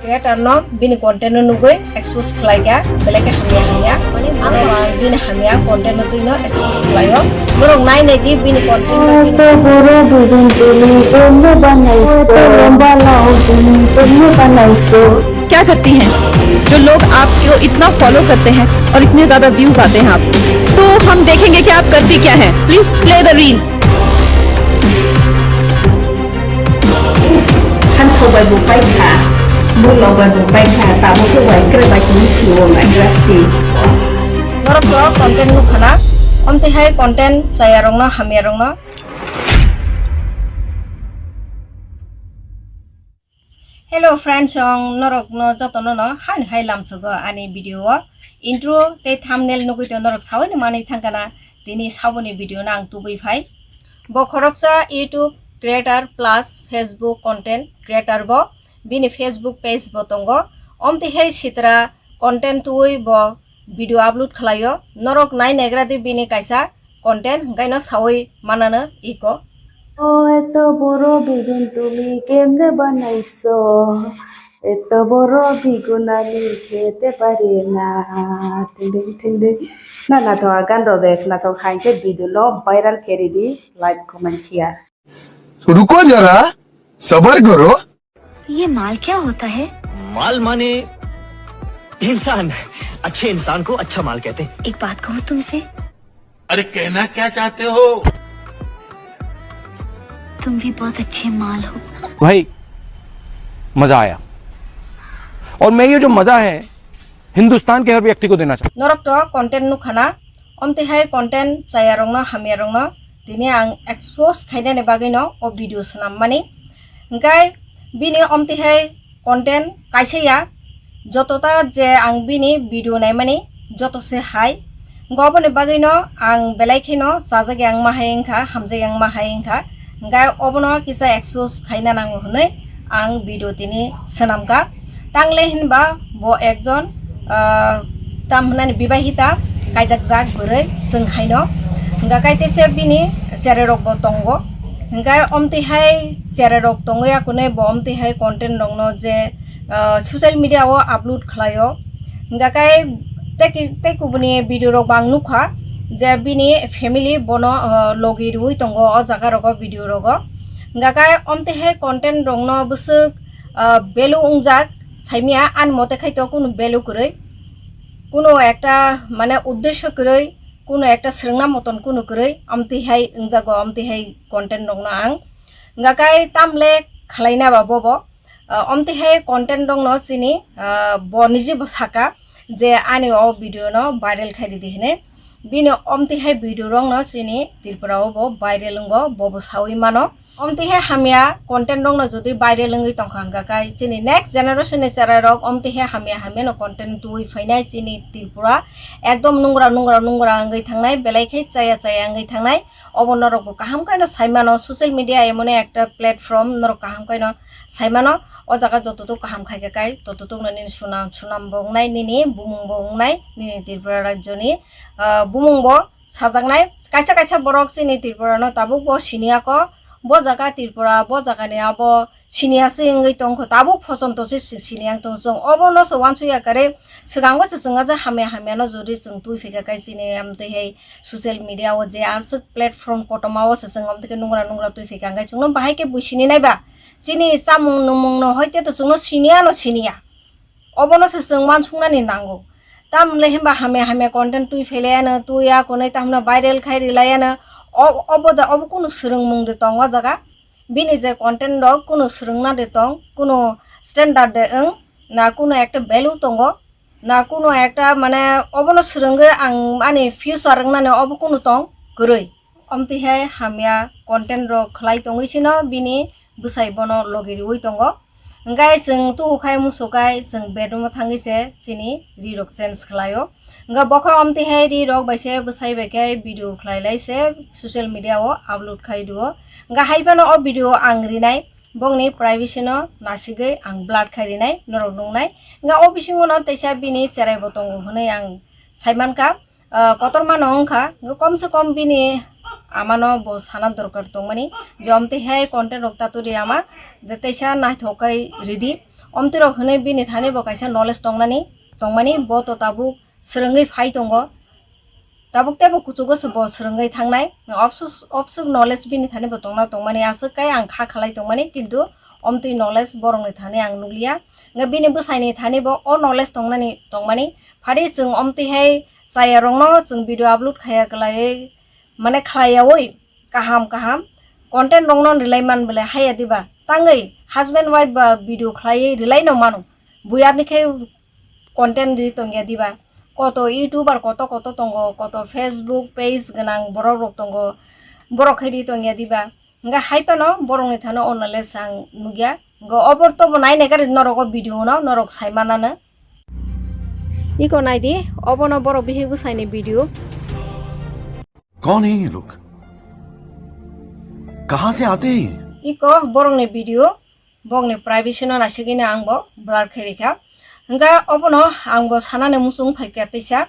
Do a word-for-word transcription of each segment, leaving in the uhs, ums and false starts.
Creator no bini content no nugwi expose khlai kha, belai khe hamya hamya. Mane ang bini hamya content no twi no expose khlai o. Norok nai nai di bini content no. Eto boro bidin tumi kemne banaiso? Eto lomba log tumi kemne banaiso? क्या करती हैं जो लोग आपको इतना फॉलो करते हैं और इतने ज्यादा व्यूज आते हैं आपको? तो हम देखेंगे कि आप करती क्या है। Please play the reel. Thanthok bai bo paikha, bumlok bai bo paikha, tabuk khe bai kwrwi bai tongwi phiyok industry. Norok to content nukha na, omtwi hai content chaya rokno, hamya rokno. Hello friends, ang norokno jotono no hani hai lamsogo ani video o. Intro tei thumbnail nugwi to norok saui ni manwi thangkana, tini saboni video no ang tubui phai. Bo khoroksa YouTube creator plus Facebook content creator bo, bini Facebook page bo tongo. Omtwi hai sitra content tubui bo video upload khlaio. Norok nai naigra di bini kaisa content, hwnkhe no saui manano iko. O eto boro bidin tumi kemne banaiso? Eto boro bigun ani khete pare na. Thing ding, thing ding. Na, naithok a gan rok de, naithok hai khe video no viral khe ridi, like, comment, share. रुको जरा, सबर करो। ये माल क्या होता है? माल माने इंसान। अच्छे इंसान को अच्छा माल कहते हैं। एक बात कहूँ तुमसे? अरे, कहना क्या चाहते हो? तुम भी बहुत अच्छे माल हो। भाई, मजा आया। और मैं ये जो मजा है, हिंदुस्तान के हर व्यक्ति को देना चाहता हूँ। Norok to content nukha na, omtwi hai content chaya rokno, hamya rokno tini ang expose khainani bagwi no o video swnammani. Hwnkhe bini omtwi hai content kaisa ya, jotota je ang bini video naimani joto se hai. Hwnkhe oboni bagwi no ang belai kheno chajak yang ma hai wngkha, hamjak yang ma hai wngkha. Hwnkhe obono kisa expose khaina nango hwnwi ang video tini swnamkha. Tangle hinba bo ekjon, ah, tam hwnani bibahita kaijakjak bwrwi chwng haino. Hwnkha kaitese bini chererokbo tongo. Hwnkhe omtwi hai chererok tongwi akunwi bo omtwi hai content rokno je, ah, social media o upload khlaio. Hwnkha kai tei ki-, tei kubuni video rok bo ang nukha je bini family bono, ah, logi rwui tongo o jaga rogo video rogo. Hwnkha kai omtwi hai content rokno bwswk, ah, value wngjak saimya ani mote khai to kunu value kwrwi, kunu ekta mane uddesho kwrwi, kunu ekta swrwngna moton kunu kwrwi omtwi hai wngjago omtwi hai content rokno ang. Hwnkha kai tamle khlaina ba bobo. Ah, omtwi hai content rokno chini, ah, bo niji bo saka je ani o video no viral khai ridi hinwi. Bini omtwi hai video rokno chini Tripura o bo viral wngo, bo bo saui mano. Omtwi hai hamya content rokno jodi viral wngwi tongkha hwnkha khe chini next generation ni cherai rok omtwi hai hamya hamya no content tubui phainai chini Tripura ekdom nungra nungra nungra wngwi thangnai, belai khe chaya chaya wngwi thangnai. Obo norok bo kaham khe no sai mano, social media emon ekta platform norok kaham khe no sai mano, o jaga joto to kaham khai khe kai, toto to nini sunam, sunam bo wngnai, nini bumung bo wngnai, nini Tripura rajyo ni, ah, bumung bo sajaknai. Kaisa kaisa borok chini Tripura no tabuk bo siniya ko, bo jaga Tripura, bo jaga ni abo siniya se wngwi tongkho, tabuk phochonto se si-, siniya wng tong chwng. Obo no se uansukya kare, swkango se chwng o je hamya hamya no jodi chwng twi phika kai chini amtwi hai social media o je aswk platform kotorma o se chwng amtwi khe nungra nungra twi phika hwnkhe chwngno bahai khe bui sini nai ba? Chini chamung nwngmung no hoite to chwngno siniya no siniya. Obono se chwng uansuknani nango. Tamle himba hamya hamya content twi phailayano, twi ya konwi tamno viral khai rilayano. O-, obo da, obo kunu swrwngmung de tong o jaga. Bini je content rok kunu swrwngna de tong, kunu standard de wng, na kunu ekta value tongo. Na kunu ekta mane obono swrwngwi ang ani future wngnani obo kunu tong kwrwi. Omtwi hai hamya content rok khlai tongwi sino bini bwsai bono logi riwi tongo. Hwnkhe chwng tuku khai musu khai chwng bedroom o thangwi se chini ri rok change khlaio. Hwnkhe bokha omtwi hai ri rok bai se bwsai bai khe video khlai lai se social media o upload khai rio. Hwnkhe hai phano o video ang rinai. Bongni privacy no nasigwi ang blood khai rinai norok nungnai. Hwnkhe o bisingo no teisa bini cherai bo tongo hwnwi ang saimankha. Ah, kotorma no wngkha, hwnkhe komse kom bini ama no bo sana dorkar tongmani je omtwi hai content rok taturi ama je teisa naithok khai ridi. Omtwi rok hwnwi bini thani bo kaisa knowledge tongnani, tongmani, bo to tabuk swrwngwi phai tongo. Tabuk teibo kuchugo se bo swrwngwi thangnai. Obsuk, obsuk knowledge bini thani bo tongna tongmani aswk kai ang kha khalai tongmani, kintu omtwi knowledge borokni thani ang nukliya. Hwnkhe bini bwsaini thani bo o knowledge tongnani tongmani. Phari chwng omtwi hai chaya rokno chwng video upload khaya kwlaiwi, mane khlaiyawi kaham kaham content rokno rwlai man bwle haya diba? Tangwi husband wife ba video khlaiwi rwlai no mano. Bui ani khe content ri tongya diba? Koto YouTuber koto koto tongo, koto Facebook page gwnang borok rok tongo, borok khe ri tongya diba? Hwnkhe hai phano borokni thani o knowledge ang nukya. Hwnkhe obo tobo nai nai khe norok o video no norok sai manano. Iko nai di, obono borok bihik bwsaini video. कौन है ये लोग? कहाँ से आते हैं ये? Iko borokni video, borokni privacy no naisingwino ang bo blur khe rikha. Hwnkhe obono ang bo sanani muchung phaikha teisa.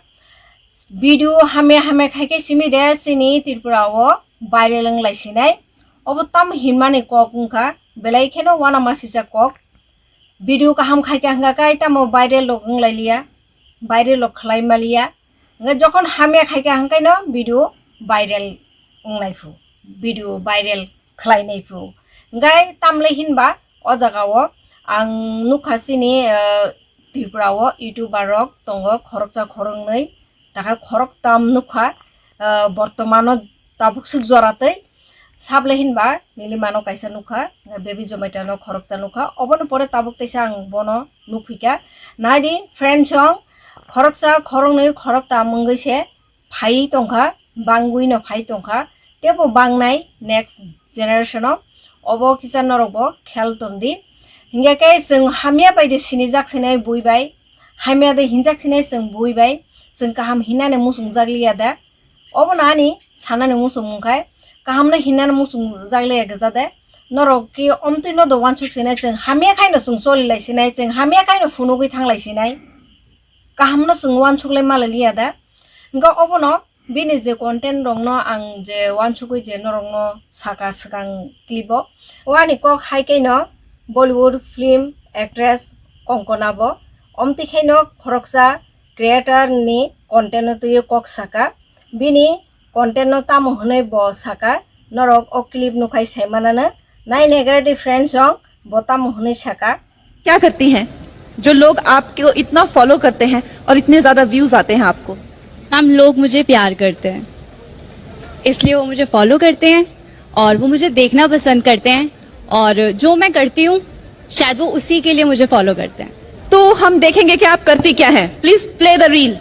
Video hamya hamya khai khe simi de chini Tripura o viral wng lai sinai. Obo tamo hinmani kok wngkha, belai kheno uanama sijak kok. Video kaham khai khe hwnkha khe tamo viral rok wng lai liya, viral rok khlai ma liya. Hwnkhe jokhon hamya khai khe hwnkhe no video viral wng nai phu, video viral khlai nai phu. Hwnkhe tamle hinba o jaga o ang nukha chini, ah, Tripura o YouTuber rok tongo khoroksa khoroknwi, takha khoroktam nukha, ah, bortomano tabuk swk jora tei sable hinba Nilimano kaisa nukha, Baby Zomato no khoroksa nukha, oboni pore tabuk teisa ang bono nukphikha. Naidi friend song khoroksa khoroknwi khoroktam wngwi se phai tongkha, bangwi no phai tongkha, teibo bangnai next generation o, obo kisa norok bo khel tongdi. Hingkhe khe chwng hamya bai de sinijak sinai bui bai, hamya de hinjak sinai chwng bui bai, chwng kaham hinani muchungjak liya da. Obo no ani sanani muchung wngkha, kaham no hinani muchungjak liya gija de. Norok ki omtwi no do uansuk sinai, chwng hamya khai no chwng choli lai sinai, chwng hamya khai no phunugwi thang lai sinai. Kaham no chwng uansuk lai ma lai liya da. Hingkhe obo no bini je content rok no ang je uansugwi je norok no saka swkang clip o, o ani kok hai khe no Bollywood film actress Konkona bo omtwi khe no khoroksa creator ni content no twiwi kok saka. Bini content no tamo hwnwi bo saka, norok o clip nukhai sai manano. Nai negative friends song bo tamo hwnwi saka. क्या करती हैं जो लोग आपको इतना फॉलो करते हैं और इतने ज्यादा व्यूज आते हैं आपको? मैम, लोग मुझे प्यार करते हैं, इसलिए वो मुझे फॉलो करते हैं और वो मुझे देखना पसंद करते हैं, और जो मैं करती हूँ, शायद वो उसी के लिए मुझे फॉलो करते हैं। तो हम देखेंगे कि आप करती क्या हैं। Please play the reel.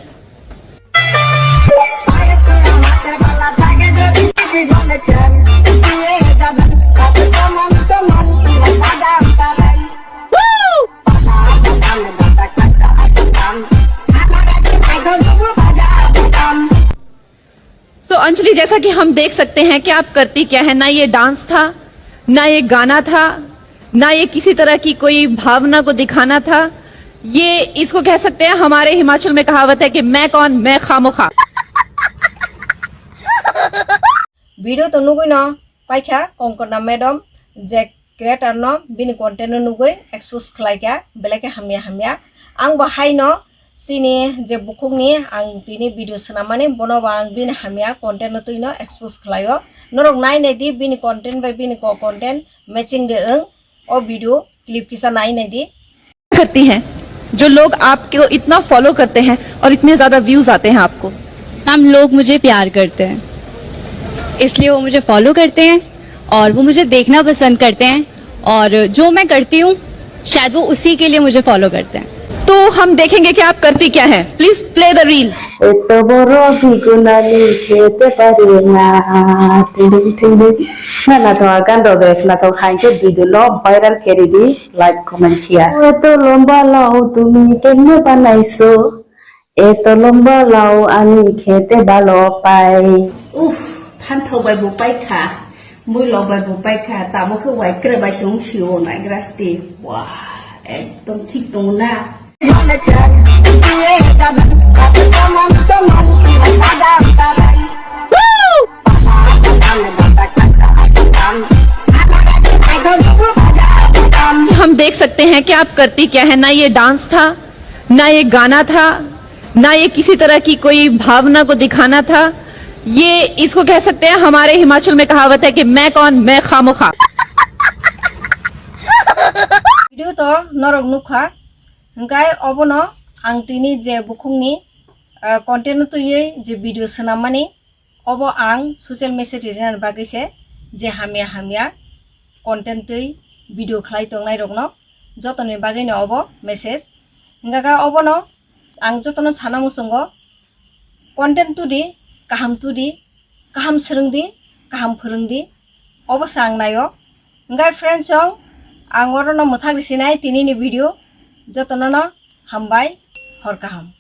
So Anjali, जैसा कि हम देख सकते हैं कि आप करती क्या है, ना ये डांस था, ना ये गाना था, ना ये किसी तरह की कोई भावना को दिखाना था। ये, इसको कह सकते हैं, हमारे हिमाचल में कहावत है कि मैं कौन, मैं खामोखा। Video to nugwi no paikha Konkona madam, je creator no bini content no nugwi expose khlaikha, belai khe hamya hamya. Ang bo haino chini je bukhukni ang tini video swnamani, bono bo ang bini hamya content no twino expose khlaio. Norok nai nai di bini content bai bini ko content matching de wng, o video clip kisa nai nai di. करती हैं जो लोग आपको इतना फॉलो करते हैं और इतने ज्यादा व्यूज आते हैं आपको? मैम, लोग मुझे प्यार करते हैं, इसलिए वो मुझे फॉलो करते हैं और वो मुझे देखना पसंद करते हैं, और जो मैं करती हूँ, शायद वो उसी के लिए मुझे फॉलो करते हैं। तो हम देखेंगे कि आप करती क्या हैं। Please play the reel. এত বড় বিগুনানি খেতে পারে না। টিং টিং টিং টিং। না, না, তো গান দাও, দেখ না, তো হাইকে ভিডিও লো ভাইরাল করে দি। Like, comment, share. এত লম্বা লাউ তুমি কেমনে বানাইছো? এত লম্বা লাউ আমি খেতে ভালো পাই। Uff, phanthok bai bo paikha, muilok bai bo paikha, tamo khe wai kre bai se wng sio naigra ste. Wah, ekdom thik tongo na. हम देख सकते हैं कि आप करती क्या है। ना ये डांस था, ना ये गाना था, ना ये किसी तरह की कोई भावना को दिखाना था। ये, इसको कह सकते हैं, हमारे हिमाचल में कहावत है कि मैं कौन, मैं खामोखा। Video to norok nukha, hingkai obono ang tini je bukhukni, ah, content no twiwi je video swnammani, obo ang social message rinani bagwi se, je hamya hamya content twi video khlai tongnai rokno jotoni bagwino obo message. Hingkha khe obono ang jotono sana muchungo, content tudi, kaham tudi, kaham swrwngdi, kaham phwrwngdi, obo se ang naio. Hingkha friends song, ang orono mwthak risinai tinini video, jotonono hambai, hor kaham.